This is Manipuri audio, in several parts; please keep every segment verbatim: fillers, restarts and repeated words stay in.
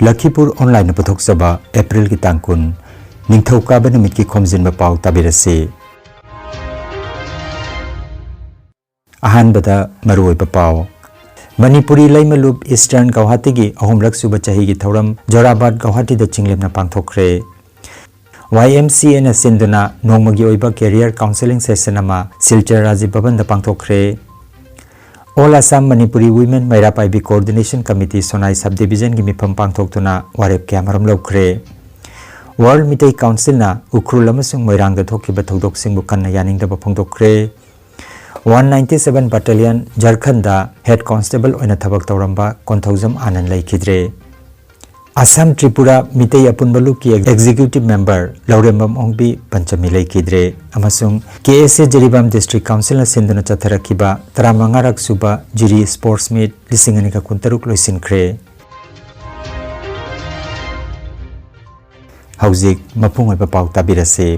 ꯂꯈꯤꯄꯨꯔ ꯑꯣꯟꯂꯥꯏꯟꯅ ꯄꯨꯊꯣꯛꯆꯕ ꯑꯦꯄ꯭ꯔꯤꯜꯒꯤ ꯇꯥꯡ ꯀꯨꯟ, ꯅꯤꯡꯊꯧꯀꯥꯕ ꯅꯨꯃꯤꯠꯀꯤ ꯈꯣꯝꯖꯤꯟꯕ ꯄꯥꯎ ꯇꯥꯕꯤꯔꯁꯤ꯫ ꯑꯍꯥꯟꯕꯗ ꯃꯔꯨꯑꯣꯏꯕ ꯄꯥꯎ꯫ ꯃꯅꯤꯄꯨꯔꯤ ꯂꯩꯃꯂꯨꯞ ꯏꯁꯇꯔꯟ ꯒꯧꯍꯥꯇꯤꯒꯤ ꯑꯍꯨꯝꯂꯛ ꯁꯨꯕ ꯆꯍꯤꯒꯤ ꯊꯧꯔꯝ ꯖꯣꯔꯥꯕꯥꯠ ꯒꯧꯍꯥꯇꯤꯗ ꯆꯤꯡꯂꯦꯝꯅ ꯄꯥꯡꯊꯣꯛꯈ꯭ꯔꯦ꯫ ꯋꯥꯏ ꯑꯦꯝ ꯁꯤ ꯑꯦꯅ ꯁꯤꯟꯗꯨꯅ ꯅꯣꯡꯃꯒꯤ ꯑꯣꯏꯕ career counselling session ꯑꯃ Silchar Rajiv ꯚꯕꯟꯗ ꯄꯥꯡꯊꯣꯛꯈ꯭ꯔꯦ꯫ All Assam Manipuri Women ꯃꯩꯔꯥ ꯄꯥꯏꯕꯤ Coordination Committee ꯁꯣꯅꯥꯏ Sub Divisionꯒꯤ ꯃꯤꯐꯝ ꯄꯥꯡꯊꯣꯛꯇꯨꯅ ꯋꯥꯔꯦꯞ ꯀꯌꯥꯃꯔꯨꯝ ꯂꯧꯈ꯭ꯔꯦ꯫ World ꯃꯤꯇꯩ Councilꯅ ꯎꯈ꯭ꯔꯨꯜ ꯑꯃꯁꯨꯡ ꯃꯣꯏꯔꯥꯡꯗ ꯊꯣꯛꯈꯤꯕ ꯊꯧꯗꯣꯛꯁꯤꯡꯕꯨ ꯀꯟꯅ ꯌꯥꯅꯤꯡꯗꯕ ꯐꯣꯡꯗꯣꯛꯈ꯭ꯔꯦ꯫ One ninety seven Battalion ꯖꯔꯈꯟꯗ Head Constable ꯑꯣꯏꯅ ꯊꯕꯛ ꯇꯧꯔꯝꯕ ꯀꯣꯟꯊꯧꯖꯝ ꯑꯥꯅꯟ ꯂꯩꯈꯤꯗ꯭ꯔꯦ꯫ ꯑꯁꯥꯝ ꯇ꯭ꯔꯤꯄꯨꯔꯥ ꯃꯤꯇꯩ ꯑꯄꯨꯟꯕ ꯂꯨꯞꯀꯤ Executive Member ꯂꯧꯔꯦꯝꯕꯝ ꯑꯣꯡꯕꯤ ꯄꯟꯆꯃꯤ ꯂꯩꯈꯤꯗ꯭ꯔꯦ꯫ ꯑꯃꯁꯨꯡ ꯀꯦ ꯑꯦꯁ ꯑꯦ ꯖꯤꯔꯤꯕꯥꯝ District Councilꯅ ꯁꯤꯟꯗꯨꯅ ꯆꯠꯊꯔꯛꯈꯤꯕ ꯇꯔꯥꯃꯉꯥꯔꯛ ꯁꯨꯕ ꯖꯤꯔꯤ Sports Meet ꯂꯤꯁꯤꯡ ꯑꯅꯤꯒ ꯀꯨꯟꯇꯔꯨꯛ ꯂꯣꯏꯁꯤꯟꯈ꯭ꯔꯦ꯫ ꯍꯧꯖꯤꯛ ꯃꯄꯨꯡ ꯑꯣꯏꯕ ꯄꯥꯎ ꯇꯥꯕꯤꯔꯁꯤ꯫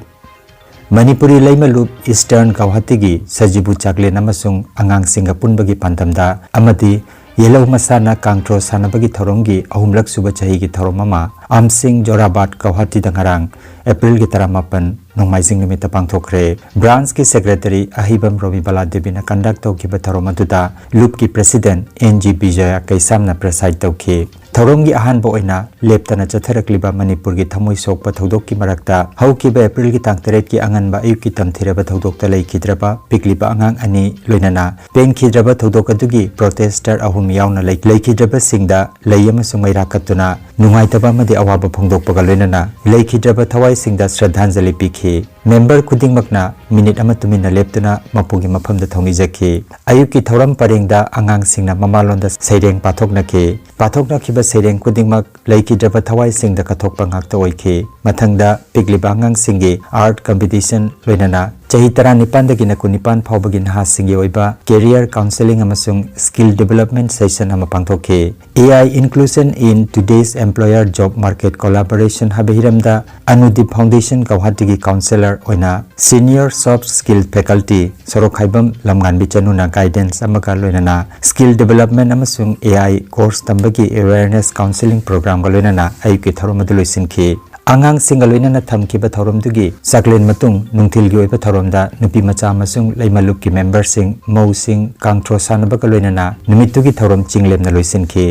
ꯃꯅꯤꯄꯨꯔꯤ ꯂꯩꯃꯂꯨꯞ ꯏꯁꯇꯔꯟ ꯒꯧꯍꯥꯇꯤꯒꯤ ꯁꯖꯤꯕꯨ ꯆꯥꯛꯂꯦꯟ ꯑꯃꯁꯨꯡ ꯑꯉꯥꯡꯁꯤꯡꯒ ꯄꯨꯟꯕꯒꯤ ꯄꯥꯟꯗꯝꯗ ꯑꯃꯗꯤ ꯌꯦꯜꯍꯧ ꯃꯁꯥꯟꯅ ꯀꯥꯡꯊ꯭ꯔꯣ ꯁꯥꯟꯅꯕꯒꯤ ꯊꯧꯔꯝꯒꯤ ꯑꯍꯨꯝꯂꯛ ꯁꯨꯕ ꯆꯍꯤꯒꯤ ꯊꯧꯔꯝ ꯑꯃ ꯑꯝꯁꯤꯡ ꯖꯣꯔꯥꯕꯥꯠ ꯒꯧꯍꯥꯇꯤꯗ ꯉꯔꯥꯡ ꯑꯦꯄ꯭ꯔꯤꯜꯒꯤ ꯇꯔꯥꯃꯥꯄꯟ ꯅꯣꯡꯃꯥꯏꯖꯤꯡ ꯅꯨꯃꯤꯠꯇ ꯄꯥꯡꯊꯣꯛꯈ꯭ꯔꯦ꯫ Branchꯀꯤ Secretary ꯑꯍꯩꯕꯝ ꯔꯣꯃꯤꯕꯂꯥ ꯗꯦꯕꯤꯅ conduct ꯇꯧꯈꯤꯕ ꯊꯧꯔꯝ ꯑꯗꯨꯗ ꯂꯨꯞꯀꯤ President ꯑꯦꯟ ꯖꯤ ꯕꯤꯖꯌ ꯀꯩꯁꯥꯝꯅ preside ꯇꯧꯈꯤ꯫ ꯊꯧꯔꯝꯒꯤ ꯑꯍꯥꯟꯕ ꯑꯣꯏꯅ ꯂꯦꯞꯇꯅ ꯆꯠꯊꯔꯛꯂꯤꯕ ꯃꯅꯤꯄꯨꯔꯒꯤ ꯊꯃꯣꯏ ꯁꯣꯛꯄ ꯊꯧꯗꯣꯛꯀꯤ ꯃꯔꯛꯇ ꯍꯧꯈꯤꯕ ꯑꯦꯄ꯭ꯔꯤꯜꯒꯤ ꯇꯥꯡ ꯇꯔꯦꯠꯀꯤ ꯑꯉꯟꯕ ꯑꯌꯨꯛꯀꯤ ꯇꯝꯊꯤꯔꯕ ꯊꯧꯗꯣꯛꯇ ꯂꯩꯈꯤꯗ꯭ꯔꯕ ꯄꯤꯛꯂꯤꯕ ꯑꯉꯥꯡ ꯑꯅꯤ ꯂꯣꯏꯅꯅ ꯄꯦꯟꯈꯤꯗ꯭ꯔꯕ ꯊꯧꯗꯣꯛ ꯑꯗꯨꯒꯤ protester ꯑꯍꯨꯝ ꯌꯥꯎꯅ ꯂꯩ-, ꯂꯩꯈꯤꯗ꯭ꯔꯕꯁꯤꯡꯗ ꯂꯩ ꯑꯃꯁꯨꯡ ꯃꯩꯔꯥ ꯀꯠꯇꯨꯅ ꯅꯨꯡꯉꯥꯏꯇꯕ ꯑꯃꯗꯤ ꯑꯋꯥꯕ ꯐꯣꯡꯗꯣꯛꯄꯒ ꯂꯣꯏꯅꯅ ꯂꯩꯈꯤꯗ꯭ꯔꯕ ꯊꯋꯥꯏꯁꯤꯡꯗ ꯁ꯭ꯔꯗꯥꯟꯖꯂꯤ ꯄꯤꯈꯤ꯫ Member ꯈꯨꯗꯤꯡꯃꯛꯅ ꯃꯤꯅꯤꯠ ꯑꯃ ꯇꯨꯃꯤꯟꯅ ꯂꯦꯞꯇꯨꯅ ꯃꯄꯨꯒꯤ ꯃꯐꯝꯗ ꯊꯧꯅꯤꯖꯈꯤ꯫ ꯑꯌꯨꯛꯀꯤ ꯊꯧꯔꯝ ꯄꯔꯦꯡꯗ ꯑꯉꯥꯡꯁꯤꯡꯅ ꯃꯃꯥꯂꯣꯟꯗ ꯁꯩꯔꯦꯡ ꯄꯥꯊꯣꯛꯅꯈꯤ꯫ ꯄꯥꯊꯣꯛꯅꯈꯤꯕ ꯁꯩꯔꯦꯡ ꯈꯨꯗꯤꯡꯃꯛ ꯂꯩꯈꯤꯗ꯭ꯔꯕ ꯊꯋꯥꯏꯁꯤꯡꯗ ꯀꯠꯊꯣꯛꯄ ꯉꯥꯛꯇ ꯑꯣꯏꯈꯤ꯫ ꯃꯊꯪꯗ ꯄꯤꯛꯂꯤꯕ ꯑꯉꯥꯡꯁꯤꯡꯒꯤ art competition ꯂꯣꯏꯅꯅ ꯆꯍꯤ ꯇꯔꯥꯅꯤꯄꯥꯟꯗꯒꯤꯅ ꯀꯨꯟꯅꯤꯄꯥꯟ ꯐꯥꯎꯕꯒꯤ ꯅꯍꯥꯁꯤꯡꯒꯤ ꯑꯣꯏꯕ career counselling ꯑꯃꯁꯨꯡ skill development session ꯑꯃ ꯄꯥꯡꯊꯣꯛꯈꯤ꯫ A I inclusion in today's employer job market collaboration ꯍꯥꯏꯕ ꯍꯤꯔꯝꯗ ꯑꯅꯨꯗꯤꯞ Foundation ꯒꯧꯍꯥꯇꯤꯒꯤ counselor ꯑꯣꯏꯅ senior soft skill faculty ꯁꯣꯔꯣꯛꯈꯥꯏꯕꯝ ꯂꯝꯉꯥꯟꯕꯤ ꯆꯅꯨꯅ guidance ꯑꯃꯒ ꯂꯣꯏꯅꯅ skill development ꯑꯃꯁꯨꯡ A I course ꯇꯝꯕꯒꯤ awareness counselling program ꯒ ꯂꯣꯏꯅꯅ ꯑꯌꯨꯛꯀꯤ ꯊꯧꯔꯝ ꯑꯗꯨ ꯂꯣꯏꯁꯤꯟꯈꯤ꯫ ꯑꯉꯥꯡꯁꯤꯡꯒ ꯂꯣꯏꯅꯅ ꯊꯝꯈꯤꯕ ꯊꯧꯔꯝꯗꯨꯒꯤ ꯆꯥꯛꯂꯦꯟ ꯃꯇꯨꯡ ꯅꯨꯡꯊꯤꯜꯒꯤ ꯑꯣꯏꯕ ꯊꯧꯔꯝꯗ ꯅꯨꯄꯤ ꯃꯆꯥ ꯑꯃꯁꯨꯡ ꯂꯩꯃꯂꯨꯞꯀꯤ member ꯁꯤꯡ, ꯃꯧꯁꯤꯡ, ꯀꯥꯡꯊ꯭ꯔꯣ ꯁꯥꯟꯅꯕꯒ ꯂꯣꯏꯅꯅ ꯅꯨꯃꯤꯠꯇꯨꯒꯤ ꯊꯧꯔꯝ ꯆꯤꯡꯂꯦꯝꯅ ꯂꯣꯏꯁꯤꯟꯈꯤ꯫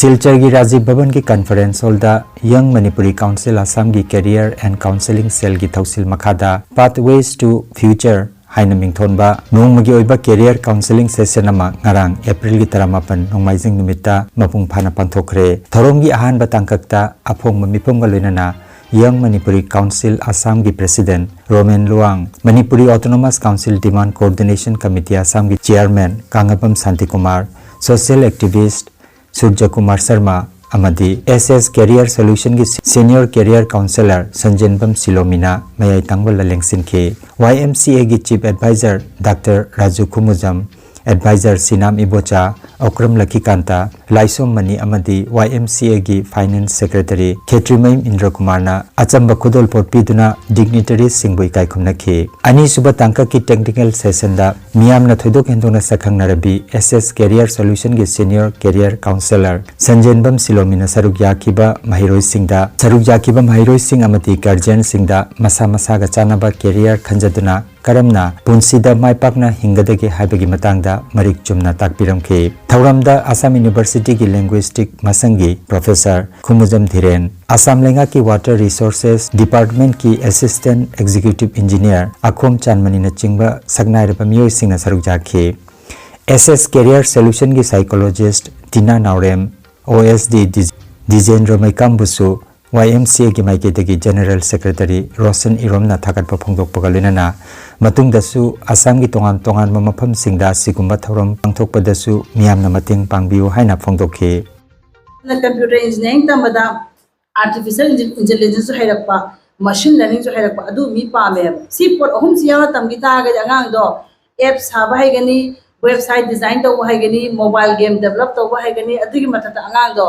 ꯁꯤꯜꯆꯔꯒꯤ ꯔꯥꯖꯤꯕ ꯚꯕꯟꯒꯤ conference hall ꯗ Young Manipuri Council Assam ꯒꯤ Career and Counselling Cell ꯒꯤ ꯊꯧꯁꯤꯜ ꯃꯈꯥꯗ Pathways to Future ꯍꯥꯏꯅ ꯃꯤꯡꯊꯣꯟꯕ ꯅꯣꯡꯃꯒꯤ ꯑꯣꯏꯕ career counselling session ꯑꯃ ꯉꯔꯥꯡ April ꯒꯤ ꯇꯔꯥꯃꯥꯄꯟ ꯅꯣꯡꯃꯥꯏꯖꯤꯡ ꯅꯨꯃꯤꯠꯇ ꯃꯄꯨꯡ ꯐꯥꯅ ꯄꯥꯡꯊꯣꯛꯈ꯭ꯔꯦ꯫ ꯊꯧꯔꯝꯒꯤ ꯑꯍꯥꯟꯕ ꯇꯥꯡꯀꯛꯇ ꯑꯐꯣꯡꯕ ꯃꯤꯐꯝꯒ ꯂꯣꯏꯅꯅ Young Manipuri Council Assam ꯒꯤ President Romen Luwang, Manipuri Autonomous Council Demand Coordination Committee Assam ꯒꯤ Chairman Kangabam Shantikumar, social activist Suraj Kumar Sharma ꯑꯃꯗꯤ S S Career Solution ꯒꯤ Senior Career Counsellor ꯁꯟꯖꯦꯟꯕꯝ ꯁꯤꯂꯣꯃꯤꯅ ꯃꯌꯥꯏ ꯇꯥꯡꯕ ꯂꯥꯂꯦꯡꯁꯤꯟꯈꯤ꯫ Y M C A ꯒꯤ Chief Advisor Doctor Raju Khumujam, Advisor Sinam Ibocha, Okram Lakhikanta, Laishom Mani ꯑꯃꯗꯤ Y M C A ꯒꯤ Finance Secretary ꯈꯦꯇ꯭ꯔꯤꯃꯌꯨꯝ ꯏꯟꯗ꯭ꯔꯀꯨꯃꯥꯔꯅ ꯑꯆꯝꯕ ꯈꯨꯗꯣꯜꯄꯣꯠ ꯄꯤꯗꯨꯅ dignitaries ꯁꯤꯡꯕꯨ ꯏꯀꯥꯏ ꯈꯨꯝꯅꯈꯤ꯫ ꯑꯅꯤꯁꯨꯕ ꯇꯥꯡꯀꯛꯀꯤ technical session ꯗ ꯃꯤꯌꯥꯝꯅ ꯊꯣꯏꯗꯣꯛ ꯍꯦꯟꯗꯣꯛꯅ ꯁꯛꯈꯪꯅꯔꯕꯤ S S Career Solution ꯒꯤ Senior Career Counsellor ꯁꯟꯖꯦꯟꯕꯝ ꯁꯤꯂꯣꯃꯤꯅ ꯁꯔꯨꯛ ꯌꯥꯈꯤꯕ ꯃꯍꯩꯔꯣꯏꯁꯤꯡꯗ, ꯁꯔꯨꯛ ꯌꯥꯈꯤꯕ ꯃꯍꯩꯔꯣꯏꯁꯤꯡ ꯑꯃꯗꯤ guardian ꯁꯤꯡꯗ ꯃꯁꯥ ꯃꯁꯥꯒ ꯆꯥꯟꯅꯕ career ꯈꯟꯖꯗꯨꯅ ꯀꯔꯝꯅ ꯄꯨꯟꯁꯤꯗ ꯃꯥꯏ ꯄꯥꯛꯅ ꯍꯤꯡꯒꯗꯒꯦ ꯍꯥꯏꯕꯒꯤ ꯃꯇꯥꯡꯗ ꯃꯔꯤꯛ ꯆꯨꯝꯅ ꯇꯥꯛꯄꯤꯔꯝꯈꯤ꯫ ꯊꯧꯔꯝꯗ ꯑꯁꯥꯝ University ꯒꯤ Linguistic ꯃꯁꯪꯒꯤ Professor ꯈꯨꯃꯨꯖꯝ ꯙꯤꯔꯦꯟ, ꯑꯁꯥꯝ ꯂꯩꯉꯥꯛꯀꯤ Water Resources Department ꯀꯤ Assistant Executive Engineer ꯑꯈꯣꯝ ꯆꯥꯟꯃꯅꯤꯅꯆꯤꯡꯕ ꯁꯛꯅꯥꯏꯔꯕ ꯃꯤꯑꯣꯏꯁꯤꯡꯅ ꯁꯔꯨꯛ ꯌꯥꯈꯤ꯫ S S Career Solution ꯒꯤ Psychologist Tina Naorem, O S D ꯗꯤꯖ-, ꯗꯤꯖꯦꯟꯗ꯭ꯔ ꯃꯩꯀꯥꯝꯕꯨꯁꯨ Y M C A ꯒꯤ ꯃꯥꯏꯀꯩꯗꯒꯤ General Secretary ꯔꯣꯁꯟ ꯏꯔꯣꯝꯅ ꯊꯥꯒꯠꯄ ꯐꯣꯡꯗꯣꯛꯄꯒ ꯂꯣꯏꯅꯅ ꯃꯇꯨꯡꯗꯁꯨ ꯑꯁꯥꯝꯒꯤ ꯇꯣꯉꯥꯟ ꯇꯣꯉꯥꯟꯕ ꯃꯐꯝꯁꯤꯡꯗ ꯑꯁꯤꯒꯨꯝꯕ ꯊꯧꯔꯝ ꯄꯥꯡꯊꯣꯛꯄꯗꯁꯨ ꯃꯤꯌꯥꯝꯅ ꯃꯇꯦꯡ ꯄꯥꯡꯕꯤꯌꯨ ꯍꯥꯏꯅ ꯐꯣꯡꯗꯣꯛꯈꯤ꯫ Computer engineering ꯇꯝꯕꯗ ꯑꯥꯔꯇꯤꯐꯤꯁꯤꯌꯦꯜ ꯏꯟꯇꯦꯂꯤꯖꯦꯟꯁꯁꯨ ꯍꯩꯔꯛꯄ, ꯃꯁꯤꯟ ꯂꯔꯅꯤꯡꯁꯨ ꯍꯩꯔꯛꯄ, ꯑꯗꯨ ꯃꯤ ꯄꯥꯝꯃꯦꯕ꯫ ꯁꯤ ꯄꯣꯠ ꯑꯍꯨꯝꯁꯤ ꯌꯥꯎꯅ ꯇꯝꯈꯤ ꯇꯥꯔꯒꯗꯤ ꯑꯉꯥꯡꯗꯣ ꯑꯦꯞ ꯁꯥꯕ ꯍꯩꯒꯅꯤ, ꯋꯦꯕꯁꯥꯏꯠ ꯗꯤꯖꯥꯏꯟ ꯇꯧꯕ ꯍꯩꯒꯅꯤ, ꯃꯣꯕꯥꯏꯜ ꯒꯦꯝ ꯗꯦꯕꯂꯞ ꯇꯧꯕ ꯍꯩꯒꯅꯤ, ꯑꯗꯨꯒꯤ ꯃꯊꯛꯇ ꯑꯉꯥꯡꯗꯣ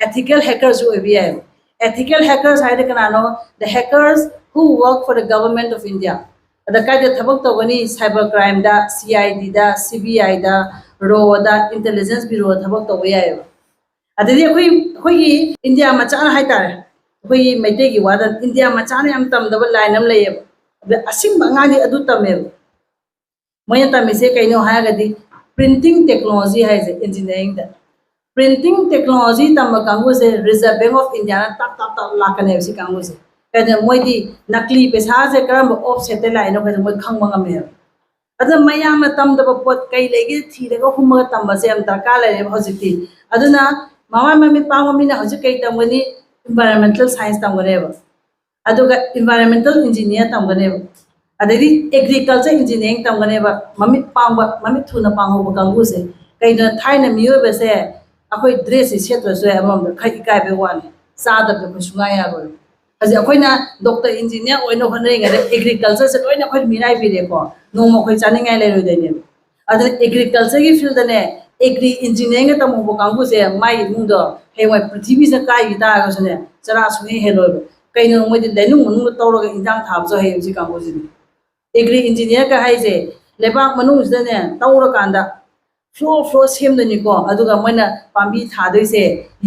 ethical hackerꯁꯨ ꯑꯣꯏꯕ ꯌꯥꯏꯕ꯫ Ethical hackers ꯍꯥꯏꯗꯤ ꯀꯅꯥꯅꯣ? The hackers who work for the government of India. ꯑꯗ ꯀꯥꯏꯗ ꯊꯕꯛ ꯇꯧꯒꯅꯤ? Cyber ꯀ꯭ꯔꯥꯏꯝꯗ, C I ꯗꯤꯗ, C B ꯑꯥꯏꯗ, ꯔꯣꯗ, ꯏꯟꯇꯦꯂꯤꯖꯦꯟꯁ ꯕ꯭ꯌꯨꯔꯣꯗ ꯊꯕꯛ ꯇꯧꯕ ꯌꯥꯏꯑꯕ꯫ ꯑꯗꯩꯗꯤ ꯑꯩꯈꯣꯏ ꯑꯩꯈꯣꯏꯒꯤ ꯏꯟꯗꯤꯌꯥ ꯃꯆꯥꯅ ꯍꯥꯏꯇꯥꯔꯦ, ꯑꯩꯈꯣꯏꯒꯤ ꯃꯩꯇꯩꯒꯤ ꯋꯥꯗ ꯏꯟꯗꯤꯌꯥ ꯃꯆꯥꯅ ꯌꯥꯝ ꯇꯝꯗꯕ ꯂꯥꯏꯟ ꯑꯃ ꯂꯩꯌꯦꯕ꯫ ꯑꯗ ꯑꯁꯤꯒꯨꯝꯕ ꯑꯉꯥꯡꯗꯤ ꯑꯗꯨ ꯇꯝꯃꯦꯕ꯫ ꯃꯣꯏꯅ ꯇꯝꯃꯤꯁꯦ ꯀꯩꯅꯣ ꯍꯥꯏꯔꯒꯗꯤ printing technology ꯍꯥꯏꯁꯦ ꯏꯟꯖꯤꯅꯤꯌꯥꯔꯤꯡꯗ꯫ Printing technology ꯇꯝꯕ ꯀꯥꯡꯕꯨꯁꯦ Reserve Bank of Indiaꯅ ꯇꯞ ꯇꯞ ꯇꯞ ꯂꯥꯛꯀꯅꯦꯕ ꯁꯤ ꯀꯥꯡꯕꯨꯁꯦ꯫ ꯀꯩꯅꯣ ꯃꯣꯏꯗꯤ ꯅꯀꯂꯤ ꯄꯩꯁꯥꯁꯦ ꯀꯔꯝꯕ offsetꯇ ꯂꯥꯛꯏꯅꯣ ꯀꯩꯅꯣ ꯃꯣꯏ ꯈꯪꯕ ꯉꯝꯃꯦꯕ꯫ ꯑꯗꯨꯅ ꯃꯌꯥꯝꯅ ꯇꯝꯗꯕ ꯄꯣꯠ ꯀꯩ ꯂꯩꯒꯦ ꯊꯤꯔꯒ ꯍꯨꯝꯃꯒ ꯇꯝꯕꯁꯦ ꯌꯥꯝ ꯗꯔꯀꯥꯔ ꯂꯩꯔꯦꯕ ꯍꯧꯖꯤꯛꯇꯤ꯫ ꯑꯗꯨꯅ ꯃꯃꯥ ꯃꯃꯤꯠ ꯄꯥꯡꯕ ꯃꯤꯅ ꯍꯧꯖꯤꯛ ꯀꯩ ꯇꯝꯒꯅꯤ? Environmental science ꯇꯝꯒꯅꯦꯕ꯫ ꯑꯗꯨꯒ environmental engineer ꯇꯝꯒꯅꯦꯕ꯫ ꯑꯗꯩꯗꯤ agriculture engineering ꯇꯝꯒꯅꯦꯕ꯫ ꯃꯃꯤꯠ ꯄꯥꯡꯕ, ꯃꯃꯤꯠ ꯊꯨꯅ ꯄꯥꯡꯍꯧꯕ ꯀꯥꯡꯕꯨꯁꯦ꯫ ꯀꯩꯒꯤꯅꯣ? ꯊꯥꯏꯅ ꯃꯤꯑꯣꯏꯕꯁꯦ ꯑꯩꯈꯣꯏ dressꯁꯦ ꯁꯦꯠꯇ꯭ꯔꯁꯨ ꯌꯥꯏ, ꯑꯃꯔꯣꯝꯗ ꯈꯔ ꯏꯀꯥꯏꯕꯩ ꯋꯥꯅꯤ, ꯆꯥꯗꯕꯗꯤ ꯑꯩꯈꯣꯏ ꯁꯨꯡꯌꯥ ꯌꯥꯔꯣꯏ꯫ ꯍꯧꯖꯤꯛ ꯑꯩꯈꯣꯏꯅ doctor engineer ꯑꯣꯏꯅ ꯍꯣꯠꯅꯔꯤꯉꯩꯗ agricultureꯁꯦ ꯂꯣꯏꯅ ꯑꯩꯈꯣꯏ ꯃꯤꯔꯥꯏꯕꯤꯔꯦꯀꯣ꯫ ꯅꯣꯡꯃ ꯑꯩꯈꯣꯏ ꯆꯥꯅꯤꯡꯉꯥꯏ ꯂꯩꯔꯣꯏꯗꯣꯏꯅꯦꯕ꯫ ꯑꯗꯨꯅ agricultureꯒꯤ fieldꯗꯅꯦ, agri engineeringꯒ ꯇꯝꯍꯧꯕ ꯀꯥꯡꯕꯨꯁꯦ ꯃꯥꯒꯤ ꯏꯃꯨꯡꯗꯣ ꯍꯌꯦꯡꯋꯥꯏ ꯄ꯭ꯔꯤꯊꯤꯕꯤꯁꯤꯅ ꯀꯥꯏꯈꯤ ꯇꯥꯔꯒꯁꯨꯅꯦ, ꯆꯔꯥ ꯁꯨꯡꯍꯦꯟ ꯍꯦꯜꯂꯣꯏꯕ꯫ ꯀꯩꯅꯣ? ꯃꯣꯏꯗꯤ ꯂꯩꯅꯨꯡ ꯃꯅꯨꯡꯗ ꯇꯧꯔꯒ ꯏꯟꯖꯥꯡ ꯊꯥꯕꯁꯨ ꯍꯩꯌꯦꯕ ꯁꯤ ꯀꯥꯡꯕꯨꯁꯤꯗꯤ꯫ Agri engineerꯒ ꯍꯥꯏꯁꯦ ꯂꯩꯕꯥꯛ ꯃꯅꯨꯡꯁꯤꯗꯅꯦ ꯇꯧꯔꯀꯥꯟꯗ flow flow ꯁꯦꯝꯗꯣꯏꯅꯤꯀꯣ꯫ ꯑꯗꯨꯒ ꯃꯣꯏꯅ ꯄꯥꯝꯕꯤ ꯊꯥꯗꯣꯏꯁꯦ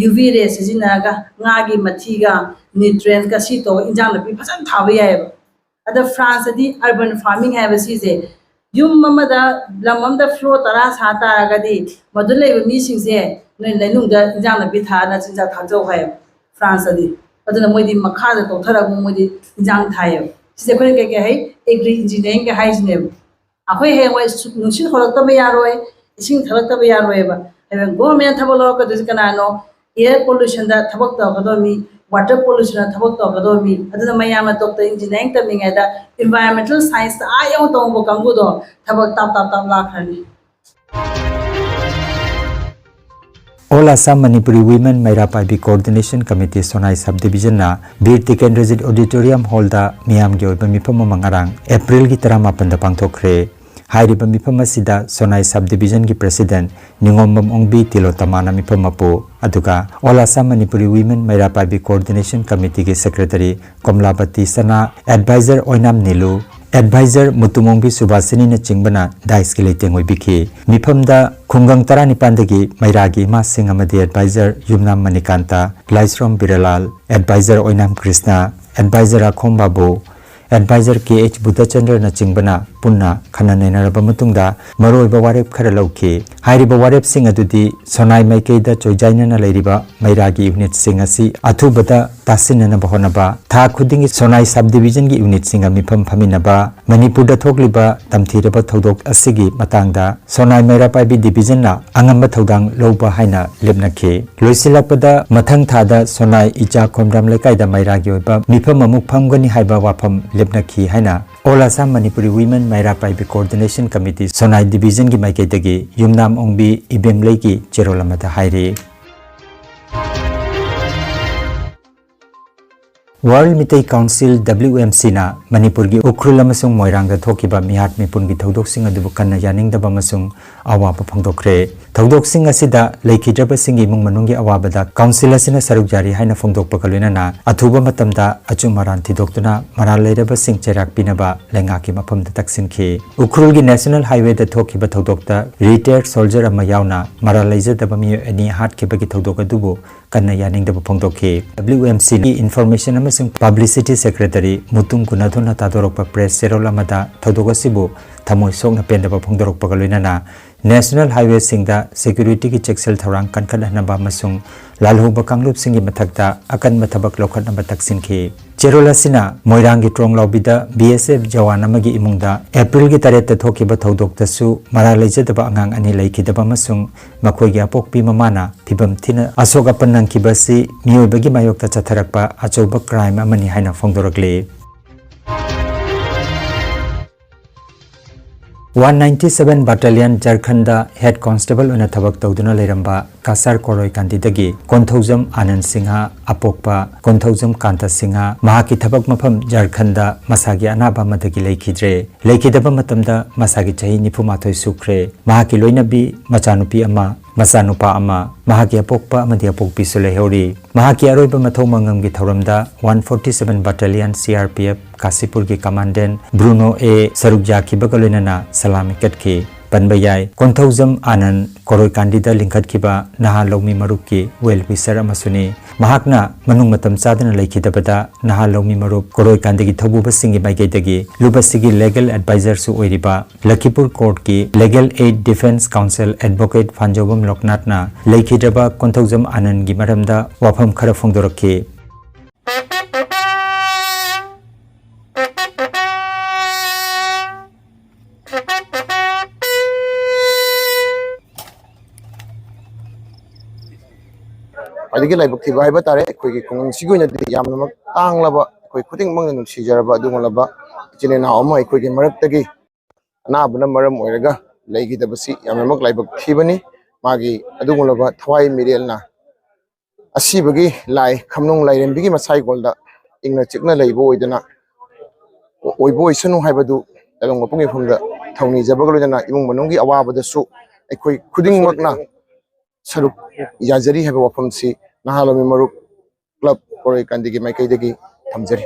UV ray ꯁꯤꯖꯤꯟꯅꯔꯒ, ꯉꯥꯒꯤ ꯃꯊꯤꯒ nutrientsꯀ ꯁꯤ ꯇꯧꯔꯒ ꯏꯟꯖꯥꯡ ꯅꯥꯄꯤ ꯐꯖꯅ ꯊꯥꯕ ꯌꯥꯏꯑꯕ꯫ ꯑꯗ Franceꯇꯗꯤ urban farming ꯍꯥꯏꯕ ꯁꯤꯁꯦ, ꯌꯨꯝ ꯑꯃꯗ, ꯂꯝ ꯑꯃꯗ floor ꯇꯔꯥ ꯁꯥ ꯇꯥꯔꯒꯗꯤ ꯃꯗꯨ ꯂꯩꯕ ꯃꯤꯁꯤꯡꯁꯦ ꯅꯣꯏ ꯂꯩꯅꯨꯡꯗ ꯏꯟꯖꯥꯡ ꯅꯥꯄꯤ ꯊꯥꯔ ꯅꯆꯤꯟꯖꯥꯛ ꯊꯥꯛꯆꯧ ꯍꯥꯏꯌꯦꯕ Franceꯇꯗꯤ꯫ ꯑꯗꯨꯅ ꯃꯣꯏꯗꯤ ꯃꯈꯥꯗ ꯇꯣꯛꯊꯔꯒ ꯃꯣꯏꯗꯤ ꯏꯟꯖꯥꯡ ꯊꯥꯏꯌꯦꯕ꯫ ꯁꯤꯁꯦ ꯑꯩꯈꯣꯏꯅ ꯀꯩ ꯀꯩ ꯍꯥꯏ? Agri engineeringꯒ ꯍꯥꯏꯁꯤꯅꯦꯕ꯫ ꯑꯩꯈꯣꯏ ꯍꯌꯦꯡꯋꯥꯏ ꯁꯨ-, ꯅꯨꯡꯁꯤꯠ ꯍꯣꯜꯂꯛꯇꯕ ꯌꯥꯔꯣꯏ, ꯏꯁꯤꯡ ꯊꯛꯂꯛꯇꯕ ꯌꯥꯔꯣꯏꯕ꯫ ꯍꯌꯦꯡ government ꯊꯕꯛ ꯂꯧꯔꯛꯀꯗꯣꯏꯁꯦ ꯀꯅꯥꯅꯣ? Air pollutionꯗ ꯊꯕꯛ ꯇꯧꯔꯛꯀꯗꯧꯕ ꯃꯤ, water pollutionꯗ ꯊꯕꯛ ꯇꯧꯔꯛꯀꯗꯧꯕ ꯃꯤ꯫ ꯑꯗꯨꯅ ꯃꯌꯥꯝꯅ doctor engineering ꯇꯝꯃꯤꯉꯩꯗ environmental scienceꯇ ꯑꯥ ꯌꯧꯅ ꯇꯝꯃꯨꯕ ꯀꯥꯡꯕꯨꯗꯣ ꯊꯕꯛ ꯇꯥꯞ ꯇꯥꯞ ꯇꯥꯞ ꯂꯥꯛꯈ꯭ꯔꯅꯤ꯫ All Assam Manipuri Women ꯃꯩꯔꯥ ꯄꯥꯏꯕꯤ Coordination Committee ꯁꯣꯅꯥꯏ Sub Division ꯅ ꯕꯤꯔ ꯇꯤꯀꯦꯟꯗ꯭ꯔꯖꯤꯠ Auditorium Hall ꯗ ꯃꯤꯌꯥꯝꯒꯤ ꯑꯣꯏꯕ ꯃꯤꯐꯝ ꯑꯃ ꯉꯔꯥꯡ April ꯒꯤ ꯇꯔꯥꯃꯥꯄꯟꯗ ꯄꯥꯡꯊꯣꯛꯈ꯭ꯔꯦ꯫ ꯍꯥꯏꯔꯤꯕ ꯃꯤꯐꯝ ꯑꯁꯤꯗ ꯁꯣꯅꯥꯏ Sub Division ꯒꯤ President ꯅꯤꯉꯣꯝꯕꯝ ꯑꯣꯡꯕꯤ ꯇꯤꯂꯣꯇꯃꯥꯅ ꯃꯤꯐꯝ ꯃꯄꯨ, ꯑꯗꯨꯒ All Assam Manipuri Women ꯃꯩꯔꯥ ꯄꯥꯏꯕꯤ Coordination Committee ꯒꯤ Secretary ꯀꯣꯝꯂꯥꯕꯇꯤ ꯁꯅꯥ, Advisor ꯑꯣꯏꯅꯥꯝ ꯅꯤꯂꯨ, Advisor ꯃꯨꯇꯨꯃꯣꯡꯕꯤ ꯁꯨꯕꯥꯁꯤꯅꯤꯅꯆꯤꯡꯕꯅ dais ꯀꯤ ꯂꯩꯇꯦꯡ ꯑꯣꯏꯕꯤꯈꯤ꯫ ꯃꯤꯐꯝꯗ ꯈꯨꯡꯒꯪ ꯇꯔꯥꯅꯤꯄꯥꯟꯗꯒꯤ ꯃꯩꯔꯥꯒꯤ ꯏꯃꯥꯁꯤꯡ ꯑꯃꯗꯤ Advisor ꯌꯨꯝꯅꯥꯝ ꯃꯅꯤꯀꯥꯟꯇ, ꯂꯥꯏꯁ꯭ꯔꯣꯝ ꯕꯤꯔꯥꯂꯥꯜ, Advisor ꯑꯣꯏꯅꯥꯝ ꯀ꯭ꯔꯤꯁꯅ, Advisor ꯑꯈꯣꯝ ꯕꯥꯕꯨ, Advisor ꯀꯦ ꯑꯩꯆ ꯕꯨꯙꯆꯟꯗ꯭ꯔꯅꯆꯤꯡꯕꯅ ꯄꯨꯟꯅ ꯈꯟꯅ ꯅꯩꯅꯔꯕ ꯃꯇꯨꯡꯗ ꯃꯔꯨꯑꯣꯏꯕ ꯋꯥꯔꯦꯞ ꯈꯔ ꯂꯧꯈꯤ꯫ ꯍꯥꯏꯔꯤꯕ ꯋꯥꯔꯦꯞꯁꯤꯡ ꯑꯗꯨꯗꯤ ꯁꯣꯅꯥꯏ ꯃꯥꯏꯀꯩꯗ ꯆꯣꯏꯖꯥꯏꯅꯅ ꯂꯩꯔꯤꯕ ꯃꯩꯔꯥꯒꯤ unit ꯁꯤꯡ ꯑꯁꯤ ꯑꯊꯨꯕꯗ ꯇꯥꯁꯤꯟꯅꯅꯕ ꯍꯣꯠꯅꯕ, ꯊꯥ ꯈꯨꯗꯤꯡꯒꯤ ꯁꯣꯅꯥꯏ Sub Division ꯒꯤ unit ꯁꯤꯡꯒ ꯃꯤꯐꯝ ꯐꯝꯃꯤꯟꯅꯕ, ꯃꯅꯤꯄꯨꯔꯗ ꯊꯣꯛꯂꯤꯕ ꯇꯝꯊꯤꯔꯕ ꯊꯧꯗꯣꯛ ꯑꯁꯤꯒꯤ ꯃꯇꯥꯡꯗ ꯁꯣꯅꯥꯏ ꯃꯩꯔꯥ ꯄꯥꯏꯕꯤ Division ꯅ ꯑꯉꯝꯕ ꯊꯧꯗꯥꯡ ꯂꯧꯕ ꯍꯥꯏꯅ ꯂꯦꯞꯅꯈꯤ꯫ ꯂꯣꯏꯁꯤꯜꯂꯛꯄꯗ, ꯃꯊꯪ ꯊꯥꯗ ꯁꯣꯅꯥꯏ ꯏꯆꯥ ꯈꯣꯝꯗ꯭ꯔꯥꯝ ꯂꯩꯀꯥꯏꯗ ꯃꯩꯔꯥꯒꯤ ꯑꯣꯏꯕ ꯃꯤꯐꯝ ꯑꯃꯨꯛ ꯐꯝꯒꯅꯤ ꯍꯥꯏꯕ ꯋꯥꯐꯝ ꯂꯦꯞꯅꯈꯤ ꯍꯥꯏꯅ All Assam Manipuri Women ꯃꯩꯔꯥ ꯄꯥꯏꯕꯤ Coordination Committee ꯁꯣꯅꯥꯏ Division ꯒꯤ ꯃꯥꯏꯀꯩꯗꯒꯤ ꯌꯨꯝꯅꯥꯝ ꯑꯣꯡꯕꯤ ꯏꯕꯦꯝꯂꯩꯒꯤ ꯆꯦꯔꯣꯜ ꯑꯃꯗ ꯍꯥꯏꯔꯤ꯫ World Meitei Council, W M C ꯅ ꯃꯅꯤꯄꯨꯔꯒꯤ ꯎꯈ꯭ꯔꯨꯜ ꯑꯃꯁꯨꯡ ꯃꯣꯏꯔꯥꯡꯗ ꯊꯣꯛꯈꯤꯕ ꯃꯤꯍꯥꯠ ꯃꯤꯄꯨꯟꯒꯤ ꯊꯧꯗꯣꯛꯁꯤꯡ ꯑꯗꯨꯕꯨ ꯀꯟꯅ ꯌꯥꯅꯤꯡꯗꯕ ꯑꯃꯁꯨꯡ ꯑꯋꯥꯕ ꯐꯣꯡꯗꯣꯛꯈ꯭ꯔꯦ꯫ ꯊꯧꯗꯣꯛꯁꯤꯡ ꯑꯁꯤꯗ ꯂꯩꯈꯤꯗ꯭ꯔꯕꯁꯤꯡꯒꯤ ꯏꯃꯨꯡ ꯃꯅꯨꯡꯒꯤ ꯑꯋꯥꯕꯗ Council ꯑꯁꯤꯅ ꯁꯔꯨꯛ ꯌꯥꯔꯤ ꯍꯥꯏꯅ ꯐꯣꯡꯗꯣꯛꯄꯒ ꯂꯣꯏꯅꯅ ꯑꯊꯨꯕ ꯃꯇꯝꯗ ꯑꯆꯨꯝ ꯑꯔꯥꯟ ꯊꯤꯗꯣꯛꯇꯨꯅ ꯃꯔꯥꯜ ꯂꯩꯔꯕꯁꯤꯡ ꯆꯩꯔꯥꯛ ꯄꯤꯅꯕ ꯂꯩꯉꯥꯛꯀꯤ ꯃꯐꯝꯗ ꯇꯛꯁꯤꯟꯈꯤ꯫ ꯎꯈ꯭ꯔꯨꯜꯒꯤ National Highway ꯗ ꯊꯣꯛꯈꯤꯕ ꯊꯧꯗꯣꯛꯇ retired soldier ꯑꯃ ꯌꯥꯎꯅ ꯃꯔꯥꯜ ꯂꯩꯖꯗꯕ ꯃꯤꯑꯣꯏ ꯑꯅꯤ ꯍꯥꯠꯈꯤꯕꯒꯤ ꯊꯧꯗꯣꯛ ꯑꯗꯨꯕꯨ ꯀꯟꯅ ꯌꯥꯅꯤꯡꯗꯕ ꯐꯣꯡꯗꯣꯛꯈꯤ꯫ W M C ꯒꯤ Information ꯑꯃꯁꯨꯡ Publicity Secretary ꯃꯨꯇꯨꯝ ꯒꯨꯅꯥꯊꯣꯟꯅ ꯊꯥꯗꯣꯔꯛꯄ press ꯆꯦꯔꯣꯜ ꯑꯃꯗ ꯊꯧꯗꯣꯛ ꯑꯁꯤꯕꯨ ꯊꯃꯣꯏ ꯁꯣꯛꯅ ꯄꯦꯟꯗꯕ ꯐꯣꯡꯗꯣꯔꯛꯄꯒ ꯂꯣꯏꯅꯅ National Highway ꯁꯤꯡꯗ security ꯒꯤ ꯆꯦꯛꯁꯤꯜ ꯊꯧꯔꯥꯡ ꯀꯟꯈꯠꯍꯟꯅꯕ ꯑꯃꯁꯨꯡ ꯂꯥꯜꯍꯧꯕ ꯀꯥꯡꯂꯨꯞꯁꯤꯡꯒꯤ ꯃꯊꯛꯇ ꯑꯀꯟꯕ ꯊꯕꯛ ꯂꯧꯈꯠꯅꯕ ꯇꯛꯁꯤꯟꯈꯤ꯫ ꯆꯦꯔꯣꯜ ꯑꯁꯤꯅ ꯃꯣꯏꯔꯥꯡꯒꯤ ꯇ꯭ꯔꯣꯡꯂꯥꯎꯕꯤꯗ B S F ꯖꯋꯥꯟ ꯑꯃꯒꯤ ꯏꯃꯨꯡꯗ April ꯒꯤ ꯇꯔꯦꯠꯇ ꯊꯣꯛꯈꯤꯕ ꯊꯧꯗꯣꯛꯇꯁꯨ ꯃꯔꯥꯜ ꯂꯩꯖꯗꯕ ꯑꯉꯥꯡ ꯑꯅꯤ ꯂꯩꯈꯤꯗꯕ ꯑꯃꯁꯨꯡ ꯃꯈꯣꯏꯒꯤ ꯑꯄꯣꯛꯄꯤ ꯃꯃꯥꯅ ꯐꯤꯚꯝ ꯊꯤꯅ ꯑꯁꯣꯛ ꯑꯄꯟ ꯅꯪꯈꯤꯕ ꯑꯁꯤ ꯃꯤꯑꯣꯏꯕꯒꯤ ꯃꯥꯌꯣꯛꯇ ꯆꯠꯊꯔꯛꯄ ꯑꯆꯧꯕ crime ꯑꯃꯅꯤ ꯍꯥꯏꯅ ꯐꯣꯡꯗꯣꯔꯛꯂꯤ꯫ One ninety seven Battalion ꯖꯔꯈꯟꯗ Head Constable ꯑꯣꯏꯅ ꯊꯕꯛ ꯇꯧꯗꯨꯅ ꯂꯩꯔꯝꯕ ꯀꯥꯁꯥꯔ ꯀꯣꯔꯣꯏ ꯀꯥꯟꯗꯤꯗꯒꯤ ꯀꯣꯟꯊꯧꯖꯝ ꯑꯥꯅꯟ ꯁꯤꯡꯍ, ꯑꯄꯣꯛꯄ ꯀꯣꯟꯊꯧꯖꯝ ꯀꯥꯟꯇ ꯁꯤꯡꯍ, ꯃꯍꯥꯛꯀꯤ ꯊꯕꯛ ꯃꯐꯝ ꯖꯔꯈꯟꯗ ꯃꯁꯥꯒꯤ ꯑꯅꯥꯕ ꯑꯃꯗꯒꯤ ꯂꯩꯈꯤꯗ꯭ꯔꯦ꯫ ꯂꯩꯈꯤꯗꯕ ꯃꯇꯝꯗ ꯃꯁꯥꯒꯤ ꯆꯍꯤ ꯅꯤꯐꯨ ꯃꯥꯊꯣꯏ ꯁꯨꯈ꯭ꯔꯦ꯫ ꯃꯍꯥꯛꯀꯤ ꯂꯣꯏꯅꯕꯤ, ꯃꯆꯥꯅꯨꯄꯤ ꯑꯃ, ꯃꯆꯥꯅꯨꯄꯥ ꯑꯃ, ꯃꯍꯥꯛꯀꯤ ꯑꯄꯣꯛꯄ ꯑꯃꯗꯤ ꯑꯄꯣꯛꯄꯤꯁꯨ ꯂꯩꯍꯧꯔꯤ꯫ ꯃꯍꯥꯛꯀꯤ ꯑꯔꯣꯏꯕ ꯃꯊꯧ ꯃꯉꯝꯒꯤ ꯊꯧꯔꯝꯗ one forty seven Battalion C R P F ꯀꯥꯁꯤꯄꯨꯔꯒꯤ Commandant ꯕ꯭ꯔꯨꯅꯣ ꯑꯦ ꯁꯔꯨꯛ ꯌꯥꯈꯤꯕꯒ ꯂꯣꯏꯅꯅ ꯁꯂꯥꯃꯤ ꯀꯠꯈꯤ꯫ ꯄꯟꯕ ꯌꯥꯏ, ꯀꯣꯟꯊꯧꯖꯝ ꯑꯥꯅꯟ ꯀꯣꯔꯣꯏꯀꯥꯟꯗꯤꯗ ꯂꯤꯡꯈꯠꯈꯤꯕ ꯅꯍꯥ ꯂꯧꯃꯤ ꯃꯔꯨꯞꯀꯤ well wisher ꯑꯃꯁꯨꯅꯤ꯫ ꯃꯍꯥꯛꯅ ꯃꯅꯨꯡ ꯃꯇꯝ ꯆꯥꯗꯅ ꯂꯩꯈꯤꯗꯕꯗ ꯅꯍꯥ ꯂꯧꯃꯤ ꯃꯔꯨꯞ ꯀꯣꯔꯣꯏꯀꯥꯟꯗꯤꯒꯤ ꯊꯧꯕꯨꯕꯁꯤꯡꯒꯤ ꯃꯥꯏꯀꯩꯗꯒꯤ ꯂꯨꯕꯁꯤꯒꯤ legal advisorꯁꯨ ꯑꯣꯏꯔꯤꯕ ꯂꯈꯤꯄꯨꯔ courtꯀꯤ Legal Aid Defence Counsel Advocate ꯐꯥꯟꯖꯧꯕꯝ ꯂꯣꯛꯅꯥꯊꯅ ꯂꯩꯈꯤꯗ꯭ꯔꯕ ꯀꯣꯟꯊꯧꯖꯝ ꯑꯥꯅꯟꯒꯤ ꯃꯔꯝꯗ ꯋꯥꯐꯝ ꯈꯔ ꯐꯣꯡꯗꯣꯔꯛꯈꯤ꯫ ꯈ꯭ꯋꯥꯏꯗꯒꯤ ꯂꯥꯏꯕꯛ ꯊꯤꯕ ꯍꯥꯏꯕ ꯇꯥꯔꯦ, ꯑꯩꯈꯣꯏꯒꯤ ꯈꯨꯡꯒꯪꯁꯤꯒꯤ ꯑꯣꯏꯅꯗꯤ ꯌꯥꯝꯅꯃꯛ ꯇꯥꯡꯂꯕ, ꯑꯩꯈꯣꯏ ꯈꯨꯗꯤꯡꯃꯛꯅ ꯅꯨꯡꯁꯤꯖꯔꯕ ꯑꯗꯨꯒꯨꯝꯂꯕ ꯏꯆꯤꯜ ꯏꯅꯥꯎ ꯑꯃ ꯑꯩꯈꯣꯏꯒꯤ ꯃꯔꯛꯇꯒꯤ ꯑꯅꯥꯕꯅ ꯃꯔꯝ ꯑꯣꯏꯔꯒ ꯂꯩꯈꯤꯗꯕꯁꯤ ꯌꯥꯝꯅꯃꯛ ꯂꯥꯏꯕꯛ ꯊꯤꯕꯅꯤ꯫ ꯃꯥꯒꯤ ꯑꯗꯨꯒꯨꯝꯂꯕ ꯊꯋꯥꯏ ꯃꯤꯔꯦꯜꯅ ꯑꯁꯤꯕꯒꯤ ꯂꯥꯏ ꯈꯝꯅꯨꯡ ꯂꯥꯏꯔꯦꯝꯕꯤꯒꯤ ꯃꯁꯥꯏꯒꯣꯜꯗ ꯏꯪꯅ ꯆꯤꯛꯅ ꯂꯩꯕ ꯑꯣꯏꯗꯅ, ꯑꯣꯏꯕ ꯑꯣꯏꯁꯅꯨ ꯍꯥꯏꯕꯗꯨ ꯇꯥꯏꯕꯪ ꯃꯄꯨꯡ ꯏꯐꯝꯗ ꯊꯧꯅꯤꯖꯕꯒ ꯂꯣꯏꯅꯅ ꯏꯃꯨꯡ ꯃꯅꯨꯡꯒꯤ ꯑꯋꯥꯕꯗꯁꯨ ꯑꯩꯈꯣꯏ ꯈꯨꯗꯤꯡꯃꯛꯅ ꯁꯔꯨꯛ ꯌꯥꯖꯔꯤ ꯍꯥꯏꯕ ꯋꯥꯐꯝꯁꯤ ꯅꯍꯥ ꯂꯧꯃꯤ ꯃꯔꯨꯞ club ꯀꯣꯔꯩꯀꯥꯟꯗꯤꯒꯤ ꯃꯥꯏꯀꯩꯗꯒꯤ ꯊꯝꯖꯔꯤ꯫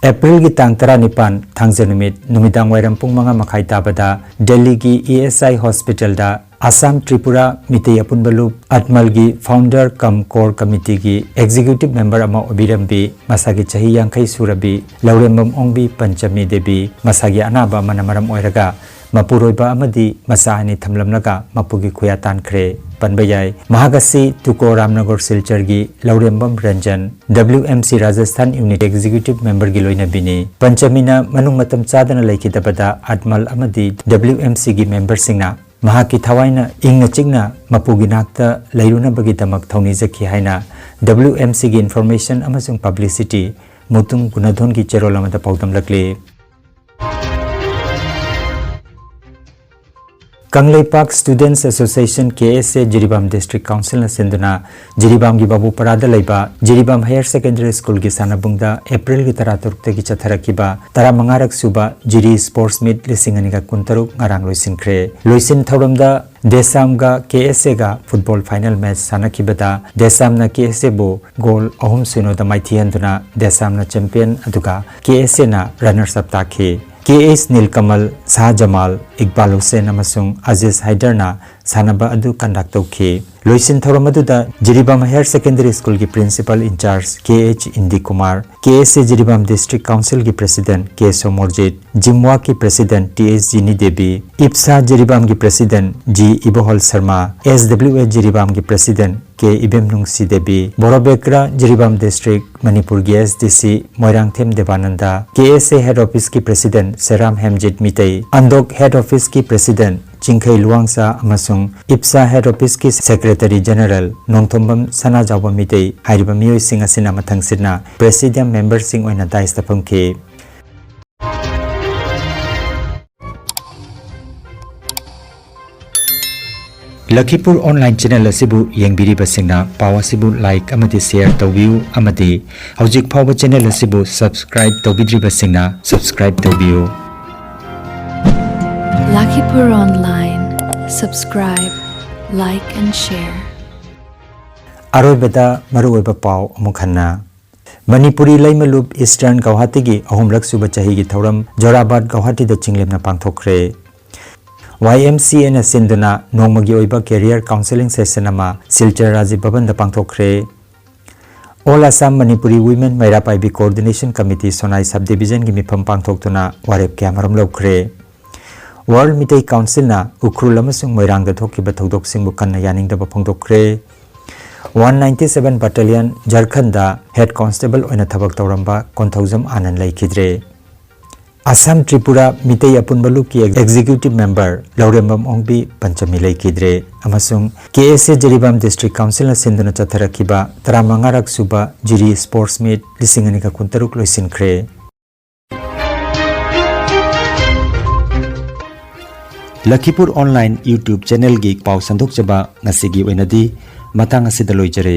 ꯑꯦꯄ꯭ꯔꯤꯜꯒꯤ ꯇꯥꯡ ꯇꯔꯥꯅꯤꯄꯥꯟ, ꯊꯥꯡꯖ ꯅꯨꯃꯤꯠ, ꯅꯨꯃꯤꯗꯥꯡ ꯋꯥꯏꯔꯝ ꯄꯨꯡ ꯃꯉꯥ ꯃꯈꯥꯏ ꯇꯥꯕꯗ ꯗꯦꯜꯂꯤꯒꯤ E S I hospitalꯗ Assam Tripura Meitei ꯑꯄꯨꯟꯕ ꯂꯨꯞ, ꯑꯠꯃꯜꯒꯤ founder cum core committeeꯒꯤ executive member ꯑꯃ ꯑꯣꯏꯕꯤꯔꯝꯕꯤ, ꯃꯁꯥꯒꯤ ꯆꯍꯤ ꯌꯥꯡꯈꯩ ꯁꯨꯔꯕꯤ ꯂꯧꯔꯦꯝꯕꯝ ꯑꯣꯡꯕꯤ ꯄꯟꯆꯃꯤ ꯗꯦꯕꯤ, ꯃꯁꯥꯒꯤ ꯑꯅꯥꯕ ꯑꯃꯅ ꯃꯔꯝ ꯑꯣꯏꯔꯒ ꯃꯄꯨꯔꯣꯏꯕ ꯑꯃꯗꯤ ꯃꯆꯥ ꯑꯅꯤ ꯊꯝꯂꯝꯂꯒ ꯃꯄꯨꯒꯤ ꯈꯨꯌꯥ ꯇꯥꯟꯈ꯭ꯔꯦ꯫ ꯄꯟꯕ ꯌꯥꯏ, ꯃꯍꯥꯛ ꯑꯁꯤ ꯇꯨꯀꯣ ꯔꯥꯝꯅꯒꯔ ꯁꯤꯜꯆꯔꯒꯤ ꯂꯧꯔꯦꯝꯕꯝ Ranjan, W M C Rajasthan unit executive memberꯒꯤ ꯂꯣꯏꯅꯕꯤꯅꯤ꯫ ꯄꯟꯆꯃꯤꯅ ꯃꯅꯨꯡ ꯃꯇꯝ ꯆꯥꯗꯅ ꯂꯩꯈꯤꯗꯕꯗ ꯑꯠꯃꯜ ꯑꯃꯗꯤ W M Cꯒꯤ memberꯁꯤꯡꯅ ꯃꯍꯥꯛꯀꯤ ꯊꯋꯥꯏꯅ ꯏꯪꯅ ꯆꯤꯛꯅ ꯃꯄꯨꯒꯤ ꯅꯥꯛꯇ ꯂꯩꯔꯨꯅꯕꯒꯤꯗꯃꯛ ꯊꯧꯅꯤꯖꯈꯤ ꯍꯥꯏꯅ W M Cꯒꯤ information ꯑꯃꯁꯨꯡ publicity ꯃꯨꯇꯨꯝ ꯒꯨꯅꯥꯙꯣꯟꯒꯤ ꯆꯦꯔꯣꯜ ꯑꯃꯗ ꯄꯥꯎꯗꯝꯂꯛꯂꯤ꯫ Kangleipak Students Association, K S A, Jiribam District Councilꯅ ꯁꯤꯟꯗꯨꯅ ꯖꯤꯔꯤꯕꯥꯝꯒꯤ ꯕꯥꯕꯨꯄꯔꯥꯗ ꯂꯩꯕ ꯖꯤꯔꯤꯕꯥꯝ Higher Secondary Schoolꯒꯤ ꯁꯥꯟꯅꯕꯨꯡꯗ Aprilꯒꯤ ꯇꯔꯥꯇꯔꯨꯛꯇꯒꯤ ꯆꯠꯊꯔꯛꯈꯤꯕ ꯇꯔꯥꯃꯉꯥꯔꯛ ꯁꯨꯕ ꯖꯤꯔꯤ Sports Meet ꯂꯤꯁꯤꯡ ꯑꯅꯤꯒ ꯀꯨꯟꯇꯔꯨꯛ ꯉꯔꯥꯡ ꯂꯣꯏꯁꯤꯟꯈ꯭ꯔꯦ꯫ ꯂꯣꯏꯁꯤꯟ ꯊꯧꯔꯝꯗ ꯗꯦꯁꯥꯝꯒ ꯀꯦ ꯑꯦꯁ ꯑꯦꯒ football final match ꯁꯥꯟꯅꯈꯤꯕꯗ ꯗꯦꯁꯥꯝꯅ ꯀꯦ ꯑꯦꯁ ꯑꯦꯕꯨ goal ꯑꯍꯨꯝ ꯁꯤꯅꯣꯗ ꯃꯥꯏꯊꯤꯍꯟꯗꯨꯅ ꯗꯦꯁꯥꯝꯅ champion ꯑꯗꯨꯒ ꯀꯦ ꯑꯦꯁ ꯑꯦꯅ runners up ꯇꯥꯈꯤ꯫ ꯀꯦ ꯑꯦꯁ ꯅꯤꯜꯀꯃꯜ, ꯁꯥꯍ ꯖꯃꯥꯜ, ꯏꯛꯕꯥꯜ ꯍꯨꯁꯦꯟ ꯑꯃꯁꯨꯡ ꯑꯖꯤꯖ ꯍꯥꯏꯗꯔꯅ ꯁꯥꯟꯅꯕ ꯑꯗꯨ conduct ꯇꯧꯈꯤ꯫ ꯂꯣꯏꯁꯤꯟ ꯊꯧꯔꯝ ꯑꯗꯨꯗ ꯖꯤꯔꯤꯕꯥꯝ Higher Secondary Schoolꯒꯤ Principal in charge K H Indi Kumar, K S A Jiribam District Councilꯒꯤ President ꯀꯦ ꯁꯣꯃꯣꯔꯖꯤꯠ, ꯖꯤꯝꯋꯥꯛꯀꯤ President T S Jini Devi, ꯏꯞꯁꯥ ꯖꯤꯔꯤꯕꯥꯝꯒꯤ President G Ibohal Sharma, S W A ꯖꯤꯔꯤꯕꯥꯝꯒꯤ President K Ibemnungshi Devi, Borobekra Jiribam District ꯃꯅꯤꯄꯨꯔꯒꯤ ꯑꯦꯁ ꯗꯤ ꯁꯤ ꯃꯣꯏꯔꯥꯡꯊꯦꯝ ꯗꯦꯕꯥꯅꯟꯗ, ꯀꯦ ꯑꯦꯁ ꯑꯦ Head Officeꯀꯤ President ꯁꯦꯔꯥꯝ Hemjit Meitei, ꯑꯟꯗꯣꯛ Head Officeꯀꯤ President ꯆꯤꯡꯈꯩ ꯂꯨꯋꯥꯡꯆꯥ ꯑꯃꯁꯨꯡ ꯏꯞꯁꯥ Head Officeꯀꯤ Secretary General ꯅꯣꯡꯊꯣꯝꯕꯝ ꯁꯅꯥꯖꯥꯎꯕ ꯃꯤꯇꯩ ꯍꯥꯏꯔꯤꯕ ꯃꯤꯑꯣꯏꯁꯤꯡ ꯑꯁꯤꯅ ꯃꯊꯪꯁꯤꯠꯅ Presidium memberꯁꯤꯡ ꯑꯣꯏꯅ daisꯇ ꯐꯝꯈꯤ꯫ ꯂꯈꯤꯄꯨꯔ online channel ꯑꯁꯤꯕꯨ ꯌꯦꯡꯕꯤꯔꯤꯕꯁꯤꯡꯅ ꯄꯥꯎ ꯑꯁꯤꯕꯨ like ꯑꯃꯗꯤ share ꯇꯧꯕꯤꯌꯨ ꯑꯃꯗꯤ ꯍꯧꯖꯤꯛ ꯐꯥꯎꯕ channel ꯑꯁꯤꯕꯨ subscribe ꯇꯧꯕꯤꯗ꯭ꯔꯤꯕꯁꯤꯡꯅ subscribe ꯇꯧꯕꯤꯌꯨ꯫ Lakhipur Online, subscribe, like and share. ꯑꯔꯣꯏꯕꯗ ꯃꯔꯨꯑꯣꯏꯕ ꯄꯥꯎ ꯑꯃꯨꯛ ꯍꯟꯅ꯫ ꯃꯅꯤꯄꯨꯔꯤ ꯂꯩꯃꯂꯨꯞ Eastern Guwahatiꯒꯤ ꯑꯍꯨꯝꯂꯛ ꯁꯨꯕ ꯆꯍꯤꯒꯤ ꯊꯧꯔꯝ ꯖꯣꯔꯥꯕꯥꯠ, ꯒꯧꯍꯥꯇꯤꯗ ꯆꯤꯡꯂꯦꯝꯅ ꯄꯥꯡꯊꯣꯛꯈ꯭ꯔꯦ꯫ ꯋꯥꯏ ꯑꯦꯝ ꯁꯤ ꯑꯦꯅ ꯁꯤꯟꯗꯨꯅ ꯅꯣꯡꯃꯒꯤ ꯑꯣꯏꯕ career counselling session ꯑꯃ Silchar Rajiv ꯚꯕꯟꯗ ꯄꯥꯡꯊꯣꯛꯈ꯭ꯔꯦ꯫ All Assam Manipuri Women ꯃꯩꯔꯥ ꯄꯥꯏꯕꯤ Coordination Committee ꯁꯣꯅꯥꯏ Sub Divisionꯒꯤ ꯃꯤꯐꯝ ꯄꯥꯡꯊꯣꯛꯇꯨꯅ ꯋꯥꯔꯦꯞ ꯀꯌꯥꯃꯔꯨꯝ ꯂꯧꯈ꯭ꯔꯦ꯫ World ꯃꯤꯇꯩ Councilꯅ ꯎꯈ꯭ꯔꯨꯜ ꯑꯃꯁꯨꯡ ꯃꯣꯏꯔꯥꯡꯗ ꯊꯣꯛꯈꯤꯕ ꯊꯧꯗꯣꯛꯁꯤꯡꯕꯨ ꯀꯟꯅ ꯌꯥꯅꯤꯡꯗꯕ ꯐꯣꯡꯗꯣꯛꯈ꯭ꯔꯦ꯫ One ninety seven Battalion ꯖꯔꯈꯟꯗ Head Constable ꯑꯣꯏꯅ ꯊꯕꯛ ꯇꯧꯔꯝꯕ ꯀꯣꯟꯊꯧꯖꯝ ꯑꯥꯅꯟ ꯂꯩꯈꯤꯗ꯭ꯔꯦ꯫ ꯑꯁꯥꯝ ꯇ꯭ꯔꯤꯄꯨꯔꯥ ꯃꯤꯇꯩ ꯑꯄꯨꯟꯕ ꯂꯨꯞꯀꯤ ꯑꯦꯛꯖꯤꯀ꯭ꯌꯨꯇꯤꯚ ꯃꯦꯝꯕꯔ ꯂꯧꯔꯦꯝꯕꯝ ꯑꯣꯡꯕꯤ ꯄꯟꯆꯃꯤ ꯂꯩꯈꯤꯗ꯭ꯔꯦ ꯑꯃꯁꯨꯡ ꯀꯦ ꯑꯦꯁ ꯑꯦ ꯖꯤꯔꯤꯕꯥꯝ ꯗꯤꯁꯇ꯭ꯔꯤꯛ ꯀꯥꯎꯟꯁꯤꯜꯅ ꯁꯤꯟꯗꯨꯅ ꯆꯠꯊꯔꯛꯈꯤꯕ ꯇꯔꯥꯃꯉꯥꯔꯛ ꯁꯨꯕ ꯖꯤꯔꯤ ꯁ꯭ꯄꯣꯔꯠꯁ ꯃꯤꯠ ꯂꯤꯁꯤꯡ ꯑꯅꯤꯒ ꯀꯨꯟꯇꯔꯨꯛ ꯂꯣꯏꯁꯤꯟꯈ꯭ꯔꯦ꯫ ꯂꯈꯤꯄꯨꯔ ꯑꯣꯟꯂꯥꯏꯟ ꯌꯨꯇ꯭ꯌꯨꯕ ꯆꯦꯅꯦꯜꯒꯤ ꯄꯥꯎ ꯁꯟꯗꯣꯛꯆꯕ ꯉꯁꯤꯒꯤ ꯑꯣꯏꯅꯗꯤ ꯃꯇꯥꯡ ꯑꯁꯤꯗ ꯂꯣꯏꯖꯔꯦ꯫